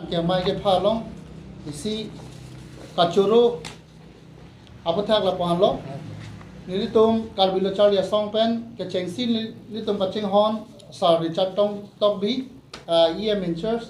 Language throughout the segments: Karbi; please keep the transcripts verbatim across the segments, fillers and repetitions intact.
Kemai kepha along isi kachoro aputhak lapu-an lo. Nelitum Karbi Lo Charli Asong pen kechengsi nelitum kachinghon Sir Richard Tong Tokbi, uh, E M in charge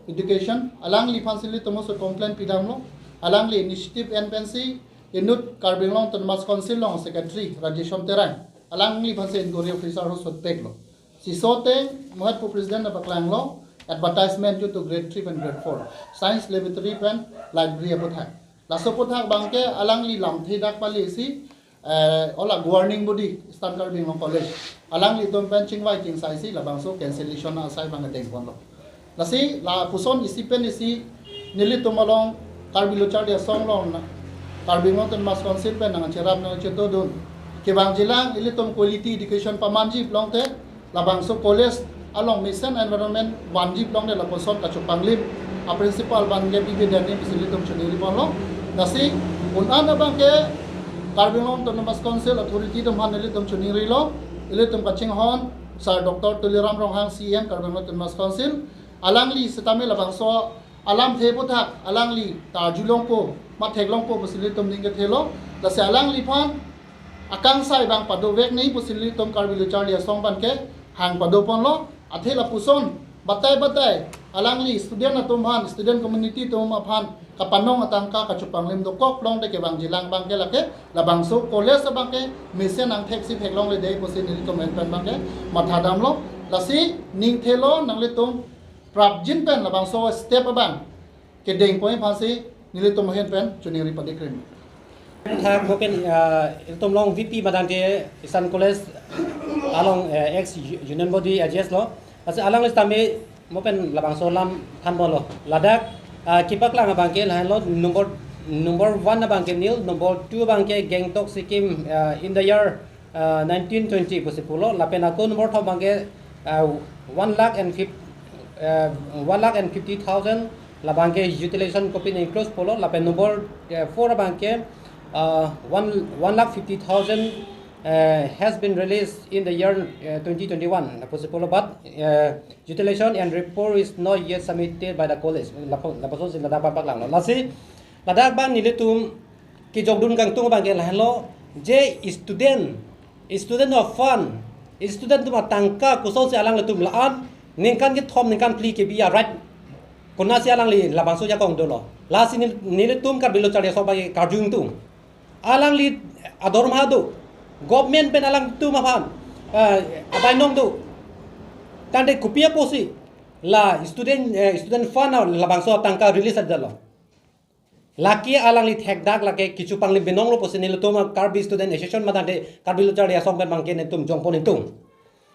education, alangliphan si nelitum oso complaint pidamlo. Alangli initiative en pensi inut Karbi Anglong Autonomous Council along secretary Rajesh Terang, alangliphan si inquiry officer ho sot peklo. Siso ateng mohet pu president na paklanglo, advertisement due to grade three pen grade four, science laboratory pen library aputhak. Laso aputhak abangke alangli lamthe dak pali si, eh, ola governing body Eastern Karbi Anglong College, alanglitum pen chingvai chingsai si labangso cancellation asai abang dengponlo. Lasi lapuson isi pen isi nelitum along Karbi Lo Charli Asong along na Karbi Anglong Autonomous Council pen nangcherap nangchetodun. Kevangjilang ilitum quality education pamanji pulote labangso college along mesen environment vanji pulote lapuson kachopanglim a principal abangke bibi dani pusi ilitum choningri ponlo. Lasi un-an abangke Karbi Anglong Autonomous Council authority atum aphan ilitum choningrilo, ilitum kachinghon Sir Doctor Tuliram Ronghang, C E M Karbi Anglong Autonomous Council, alangli sitame labangso alamthe aputhak alangli tarjulongpo, matheklongpo pusi ilitum ning kethelo. Lasi alangliphan akangsai abang padovek nangji pusi ilitum Karbi Lo Charli Asong abangke hang padoponlo. Athe lapuson batai batai alangli student atum aphan, student community atum aphan kapanong atangka kachopanglim dokok pulote kevangjilang abangke lake labangso college abangke mesen angthek si theklongledetji pusi nelitum en pen abangke mathadamlo. Lasi ningthelo, nanglitum prapjin pen labangso step abang kedengponji aphansi nelitum ahin pen choningri padikrim. Tha mo pen, ah, ilitum along V P madam ke Eastern College along, eh, ex Union Body A G S lo. Lasi alangli sitame mo pen labangso alam thanponlo. Ladak, ah, kepaklang abangke lahenlo, number, number one abangke Nil, number two abangke Gangtok Sikkim, ah, in the year, ah, nineteen twenty pusi pulo. Lapen ako number thom abangke, ah, one lakh and fifty, ah, one lakh and fifty thousand, labangke utilization kopine enclosed pulo. Lapen number, eh, four abangke, ah, one, one lakh fifty thousand, eh, has been released in the year, eh, twenty twenty-one pusi pulo, but, eh, utilization and report is not yet submitted by the college. Lapu-, lapuson si ladak abang paklanglo. Lasi ladak abang nelitum kejokdun kangtung abangke lahenlo, je student, student of fund, student atum atangka kosonsi alanglitum la-an ningkan kethom ningkan phli kebi a right konatsi alangli labangso ajakong dolo. Lasi nel-, nelitum Karbi Lo Charli Asong abangke karju ingtung. Alangli adorma do, government pen alangtum aphan, eh, abainong do. Tangte kopi apotsi la student, eh, student fund a labangso atangka release adalo. Lake alangli thekdak lake kachopanglim binonglo pusi nelitum Karbi Student Association madante Karbi Lo Charli Asong pen abangke netum jongpon ingtung.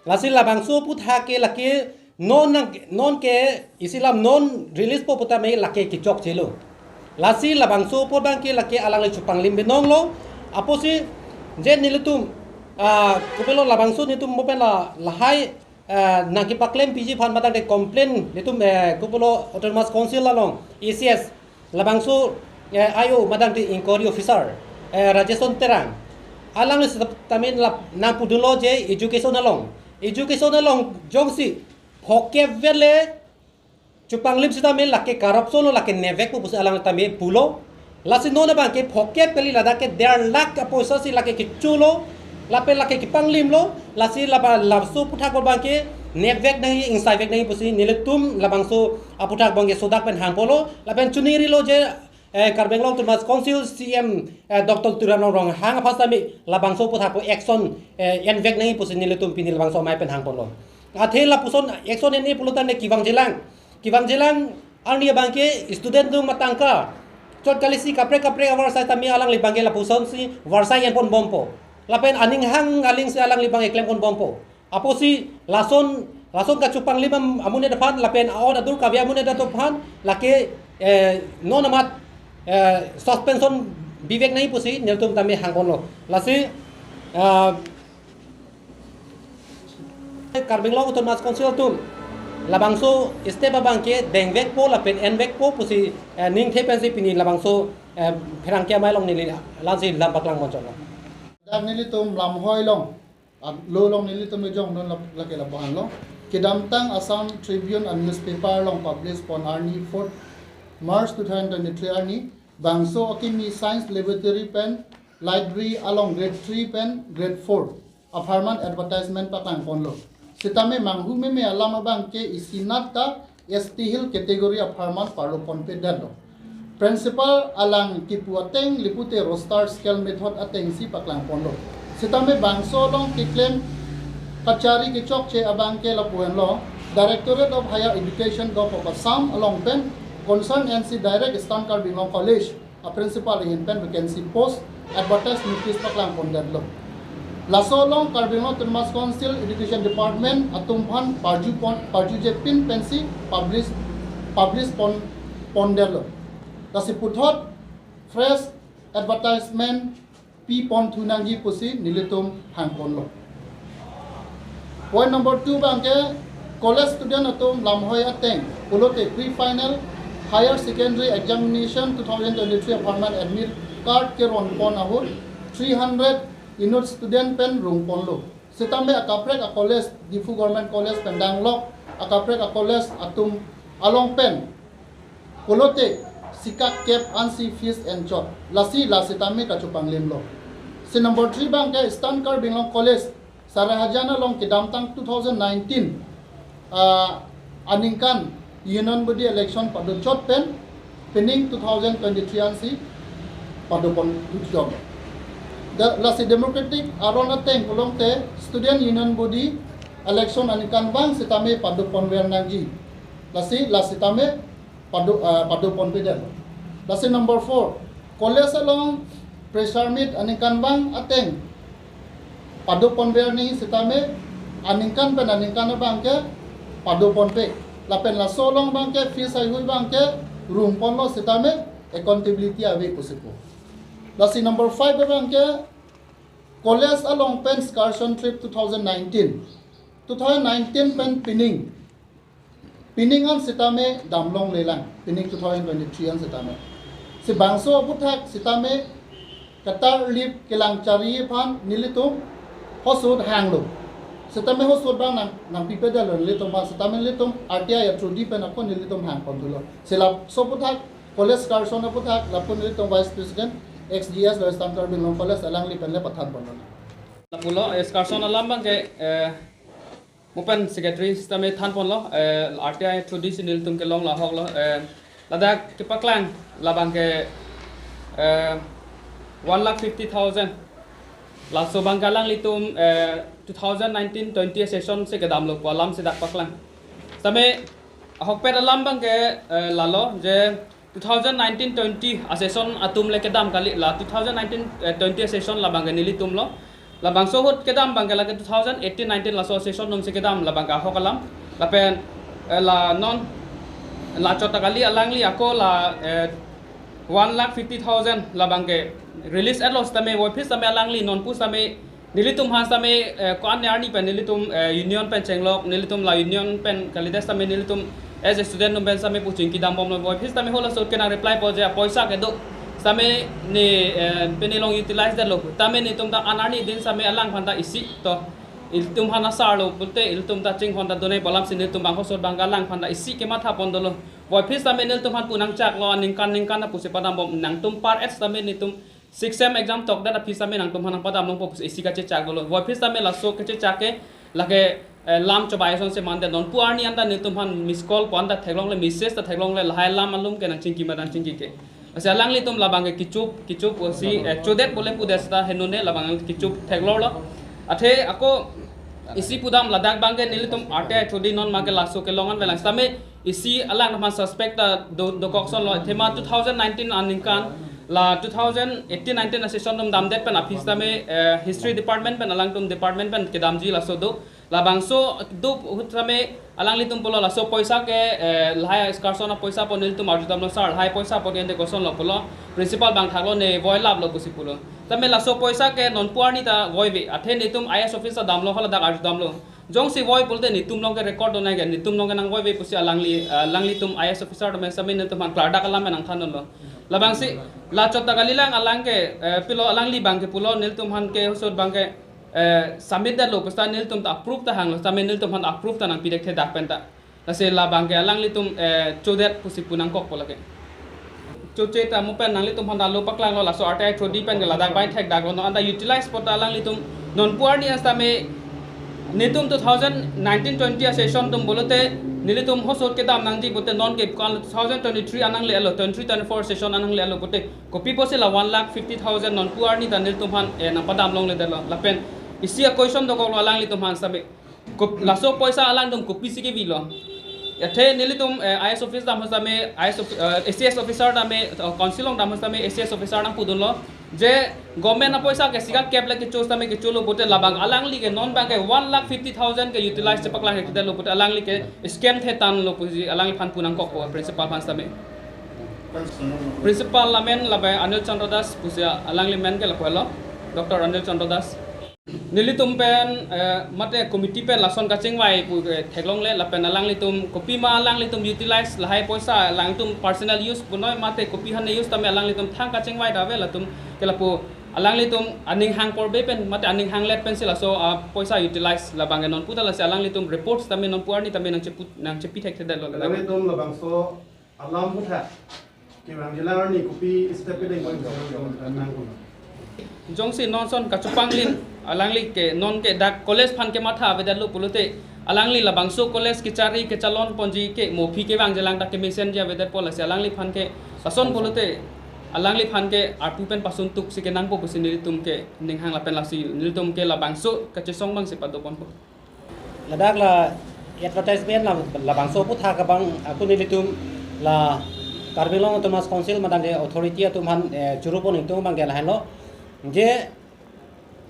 Lasi labangso aputhak ke lake non nang, non ke isi alam non release po putame lake kechokchelo. Lasi labangso apot abangke lake alangli chopanglim binonglo. Apotsi je nelitum, ah, kopilo labangso nelitum mo pen la lahai, ah, nangkepaklem piji aphan madante complain nelitum, eh, kopilo Autonomous Council along A C S labangso, eh, I O madante inquiry officer, eh, Rajesh Terang, alangli sitame la nangpudunlo je education along, education along jongsi phokep vele chopanglim sitame lake corruption lo, lake nevekpo pusi alang tame pulo. Lasi non abangke phokep kali, ladak ke der lakh apoisa si lake kechulo, lapen lake kepanglimlo. Lasi laba laso aputhak abangke nevek nangji, ingsaivek nangji pusi nelitum labangso aputhak abangke sodak pen hangponlo. Lapen choningrilo je, eh, Karbi Anglong Autonomous Council C M, eh, Doctor Tuliram Ronghang aphan sitame labangso aputhak apo action, eh, envek nangji pusi nelitum pini labangso amei pen hangponlo. Athe lapuson action en-e pulo tangte kevangjilang, kevangjilang arni abangke student atum atangka chot kalisi kaprek kaprek avarsai tame alangli abangke lapusonsi varsai enponbompo. Lapen aning hang alingsi alangli abangke klemponbompo. Apotsi lason, lason kachopanglim am-, amonit aphan lapen a-ot adur kave amonit atum aphan lake, eh, non amat, eh, suspension bivek nangji pusi nelitum tame hangponlo. Lasi, ah, Karbi Anglong Autonomous Council atum labangso step abangke dengvekpo lapen envekpo pusi, eh, ningthe pensi pini labangso, eh, pherangke amei along neli la-ansi lam paklang ponchotlo. Dak nelitum lamhoi along, ah, lo along nelitum jongdun lap-, lake lapu-an lo. Kedamtang Assam Tribune a newspaper along publish pon arni, fourth March two thousand twenty-three arni, bangso akimi science laboratory pen library along grade three pen grade four apharman advertisement paklang ponlo. Sitame manghu meme alam abangke isi nat ta S T Hill category apharman parlo ponpedetlo. Principal alang kipu ateng lipute roster scale method atengsi paklang ponlo. Sitame bangso along keklem kachari kechokche abangke lapu-anlo, Directorate of Higher Education, Govt. Of Assam along pen concern N C direct Eastern Karbi Anglong College a principal ahin pen vacancy post advertise notice paklang pondetlo. Laso along Karbi Anglong Autonomous Council Education Department atum aphan parju pon, parjuje pin pensi publish, publish pon, pondetlo. Lasi puthot fresh advertisement pi pon thu nangji pusi nelitum hang ponlo. Point number two abangke college student atum lamhoi ateng pulote pre-final higher secondary examination two thousand twenty-three apharman admit card keron pon ahut three hundred unit student pen rung ponlo. Sitame akaprek a college, Diphu Government College pen danglok akaprek a college atum along pen pulote sikak kep ansi fees enchot. Lasi la sitame kachopanglimlo. Si number three abangke Eastern Karbi Anglong College Sarahajan along kedamtang two thousand nineteen, ah, aningkan Union Body election padochot pen pining two thousand twenty-three ansi pado pon thuchom. Da, lasi Democratic aron ateng pulote Student Union Body election aningkanvang sitame pado ponver nangji. Lasi la sitame pado, ah, pado ponpedetlo. Lasi number four, college along fresher meet aningkanvang ateng pado ponver nangji sitame aningkan pen aningkan abangke pado ponpe. Lapen laso along abangke fees haihui abangke rung ponlo sitame accountability ave pusi pu. Lasi number five abangke college along pen excursion trip two thousand nineteen. Two thousand nineteen pen pining, pining an sitame damlonglelang, pining two thousand twenty-three an sitame. Si bangso aputhak sitame katar lip kelang chari aphan nelitum hosot hanglo. Sitame hosot abang nang, nangpipedetlo nelitum aphan, sitame nelitum R T I a through di pen ako nelitum hang pon thulo. Si laso aputhak college excursion aputhak lapu nelitum Vice President X D S Western Karbi Anglong College alangli pen le pathan ponlo. Lapulo, excursion alam abangke, eh, mo pen secretary sitame than ponlo, eh, R T I through di si nelitum kelong lahoklo, eh, ladak kepaklang labangke, eh, one lakh fifty thousand. Laso abangke alanglitum, eh, two thousand nineteen twenty session si kedamlo pu alam si dak paklang. Sitame ahokpet alam abangke, eh, lalo je two thousand nineteen twenty a session atum le kedam kali, la two thousand nineteen, eh, twenty a session labangke nelitumlo. Labangso ahut kedam abangke lake two thousand eighteen nineteen laso session atum si kedam labangke ahok alam. Lapen, eh, la non la chot ta kali alangli ako la, eh, one lakh fifty thousand labangke release-etlo sitame voiphit sitame alangli non pu sitame nelitum aphan sitame, eh, ko-an arni pen nelitum, eh, union pen chenglok, nelitum la union pen kalidet sitame nelitum as a student atum pen sitame puching kedam bomlo, voiphit sitame halaso ahut ke nang reply po je apoisa kedo sitame ne, eh, pini long utilize detlo. Sitame netum ta an arni din sitame alangphan ta isi to, ilitum aphan asarlo pulote ilitum ta chinghon ta donai pu alam si netum bang hosot abangke alangphan ta isi kematha pon dolo. Voiphit sitame nelitum aphan pu nangchaklo, aningkan ningkan ta pusi padam bom, nangtum par et sitame netum six sem exam tokdet aphi sitame nangtum aphan nangpadam longpo pusi isi kachechak dolo. Voiphit sitame laso kachechak ke lake, eh, lam chobai ason si mandet, non pu arni anta netum aphan miss call pu anta theklongle, message ta theklongle, lahai alam alum ke nangchingki ma nangchingki ke. Lasi alanglitum labangke kecho, kecho pusi, eh, chodet bole pudet seta henone labang kecho theklonglo. Athe ako isi pudam ladak abangke nelitum R T I through di non abangke laso kelong an velang sitame isi alang aphan suspect ta do, dokok sonlo. Athema two thousand nineteen aningkan la two thousand eighteen nineteen a session atum damdet pen aphi sitame, eh, history department pen alangtum department pen kedamji laso do. Labangso do ahut sitame alanglitum pulo laso poisa ke, eh, lahai excursion apoisa pu nelitum arjudamlo sir, lahai poisa pu ke ante kosonlo pulo, principal bang thaklo ne voi laplo pusi pulo. Sitame laso poisa ke non pu arni ta voive, athe netum I A S officer damlo haladak arjudamlo. Jongsi voi pulote netum along ke record donai ke, netum along ke nangvoive pusi alangli, eh, alanglitum I A S officer atum sitame netum aphan klardak alam nangthanlo. Labangsi la chot ta kalilang alang ke, eh, pilo alangli abangke pulo nelitum aphan ke hosot abangke eh, submit detlo pu seta nelitum ta approve ta hanglo, seta nelitum aphan approve ta nangpi thekthedak pen ta. Lasi labang ke alanglitum, eh, chodet pusi pu nangkokpo lake. Choche ta mo pen nanglitum aphan ta lo paklanglo, laso R T I through di pen ke ladak bai thekdaklo, non anta utilize po ta alanglitum nonpu arni sitame nelitum two thousand nineteen twenty a session atum pulote nelitum hosot kedam nangji pulote non ke kan two thousand twenty-three anangle-etlo, twenty-three twenty-four session anangle-etlo pulote kopi pusi la one lakh fifty thousand nonpu arni ta nelitum aphan, eh, nangpadam longledetlo. Lapen isi a question dokoklo alanglitum aphan sitame. Kop-, laso poisa alangtum kopisi kevilo. Athe nelitum, eh, I A S office dam sitame, I A S of-, eh, A C S officer tame, eh, council along dam sitame, A C S officer nangpudunlo. Je government apoisa ke sikak kep le kecho sitame kecholo pulote labang alangli ke non abang ke one lakh fifty thousand ke utilize chepaklang thekthedetlo pulote alangli ke scam the tanlo pusi alangliphan pu nangkokpo principal aphan sitame. Principal amen lapen Anil Chandra Das pusi alangli amen ke lapulo, Doctor Anil Chandra Das. Nelitum pen, eh, mate committee pen lason kachingvai pu, eh, theklongle lapen alanglitum kopima alanglitum utilize lahai poisa alangtum personal use punoi mate kopi hane use tame alanglitum thang kachingvai ta ave, latum ke lapu alanglitum aning hang porbe pen mate aning hanglet pensi laso, ah, poisa utilize labang ke nonpu ta lasi alanglitum reports tame nonpu arni tame nangchepu, nangchepi thekthedetlo. Alanglitum labangso alam aputhak kevangjilang arni kopi step kedeng pon nangkok? Jongsi non ason kachepanglim alangli ke non ke dak college aphan kematha avedetlo pulote alangli labangso college kechari kechalon ponji ke mo aphi kevangjilang ta kemesenji avedetpo, lasi alangliphan ke lason pulote alangliphan ke arpu pen pasun tuksi kenangpo pusi nelitum ke ning hang lapen lasi nelitum ke labangso kachesong abangsi padoponpo. Ladak la advertisement la, labangso aputhak abang ako nelitum la Karbi Anglong Autonomous Council madang ke authority atum aphan, eh, choro pon ingtung abang ke lahenlo. Je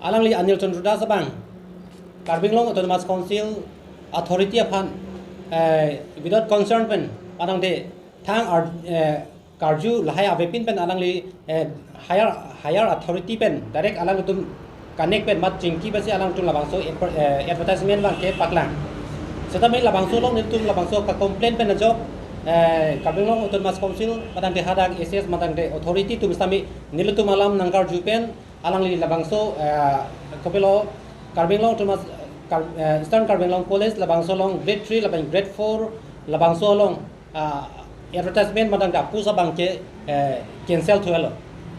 alangli Anil Chandra Das abang Karbi Anglong Autonomous Council authority aphan, eh, without concern pen madang de thang ar-, eh, karju lahai avepin pen alangli, eh, higher, higher authority pen direct alangtum connect pen mat chingki pensi alangtum labangso adver-, eh, advertisement abang kepaklang. Setame labangso along nelitum labangso kacomplain pen ajok, eh, Karbi Anglong Autonomous Council madang de hadak A C S madang de authority atum setame nelitum alam nangkarju pen alangli labangso, eh, kopilo Karbi Anglong Autonomous, Kar-, eh, Eastern Karbi Anglong College labangso along grade three lapen grade four labangso along, ah, advertisement madang de apost abang ke, eh, cancel thulo.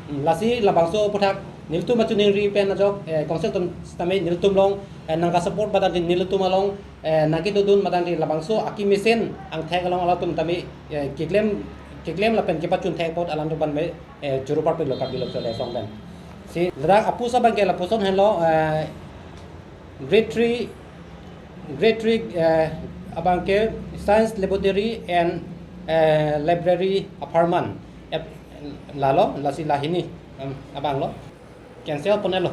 Hmm, lasi labangso aputhak nelitum kachiningri pen ajok, eh, council atum setame nelitum along, eh, nangkasupport madang de nelitum along, eh, nangkedodun madang de labangso akemesen angthek along alangtum tame, eh, keklem, keklem lapen kepachun thek apot alangtum aphan me, eh, choro parpiklo Karbi Lo Chole Song pen. Si ladak apost abang ke lapuson henlo, eh, grade three, grade three, eh, abang ke science laboratory and, eh, library apharman. Eh, lalo, lasi lahini, em, abanglo. Cancel ponlo.